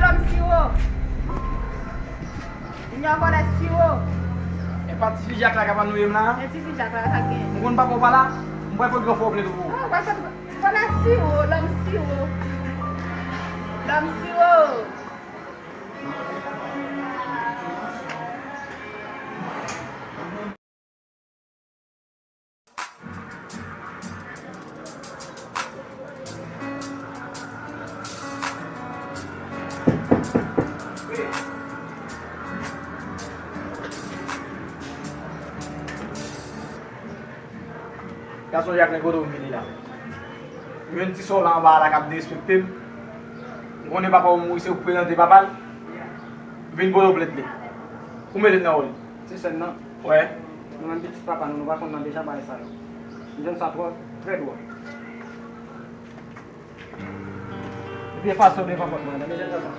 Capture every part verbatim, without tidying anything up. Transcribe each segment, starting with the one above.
Lòm siwo. Junior vòlè siwo. E pa ti fi Jak la k ap annuiye m la? E ti fi Jak la, sa k gen? M konn papa w pa la? M pral pot gran fò plent pou ou. Ah, w pral pot vòlè siwo, lòm siwo. Lòm siwo. Gason Jak, nèg kote w vini la? M jwenn ti sè w la anba a la k ap derespekte m. M konnen papa w mouri, se ou k prezante papa l. M vin pote w plent li. Ou mete m nan wòl. Se sèn nan? Wè. Nou menm pitit papa nou, nou pa konn nan deja bagay sa yo. M jwenn sa twò, trè dwòl. Epi efase w devan pòt mwen, tande jèn gason.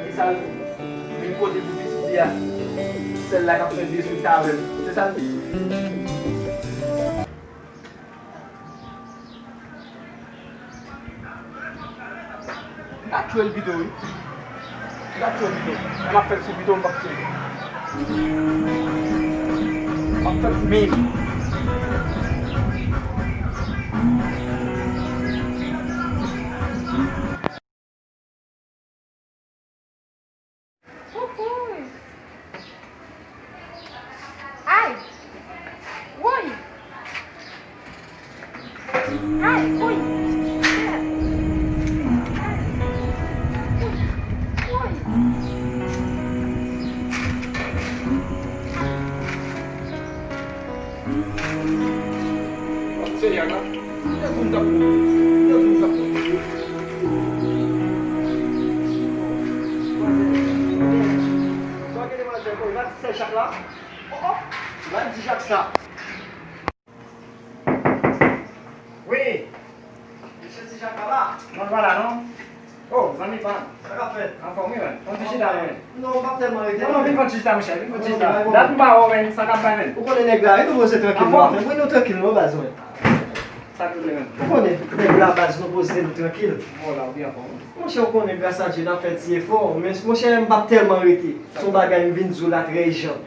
E sa l vin pote pou pitit li a? Sèl la k ap fè dezòd avè l. Se sa l di? M ta tchwe l pito, wi. M ta tchwe l pito. An ap fè l sou pito, m p ap tchwe l. M ap fè l sou men. Koukouy! Ay! Woy! Ay, woy! Ay, woy! Woy! Sa w gen demwazèl, bon, va di sè Jak la. Oh, oh. Va di Jak sa. Wi. Mesye ti Jak pa la? Non, l pa la, non. Oh, zanmi pa m. Sa k ap fèt? Anfòm, wi, men. Pran ti chita, men. Non, m p ap tèlman rete, non, non. Vin pran ti chita, monchè, vin pran ti chita. Dat m pa wè w, men, sa k ap bay, men? Ou konnen nèg la, wi, nou poze trankil, nou. Anfòm. Wi, nou trankil, non, baz, mwen. Sa k rele menm? Ou konnen, nèg la, baz, nou poze, nou trankil. Bon, la, ou byen anfòm. Monchè, ou konnen, gras a Dye, n ap fè ti efò, men, monchè, m p ap tèlman rete. Se yon bagay m vin di w la, trè ijan.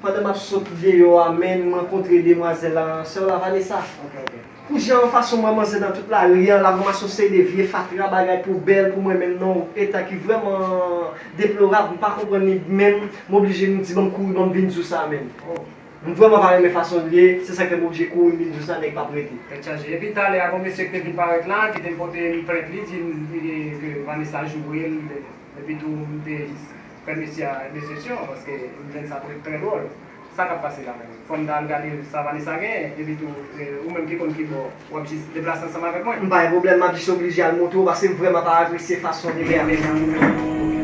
Pandan m ap sot deyò a, men, m rankontre demwazèl la, sè w la, Vanessa. Ok, ok. Pou jan, fason m wè manzè nan tout lari a, l ap ranmase yon seri de vye fatra, bagay poubèl pou mwen menm nan yon eta ki vrèman deplorab. M pa konprann li menm, m oblije m di, ban m kouri, ban m vin di w sa menm. Oh. M vrèman pa renmen fason l ye, se sa k fè m oblije kouri, m vin di w sa, nèg p ap rete. Tèt chaje. Epi talè a, gon mesye ki te vin parèt la, ki te pote m plent li, di m, e, ke Vanessa joure l, epi tou m te jis fè mesye a desepsyon, paske m jwenn sa trè, trè dwòl. Sa k ap pase la menm? Fò m ta al gade sa Vanessa genyen, epi tou, e, ou menm ki konn ki bò, w ap jis deplase ansanm avèk mwen? M pa gen pwoblèm, m ap jis oblije al montre w, paske m vrèman pa apresye fason de lè a.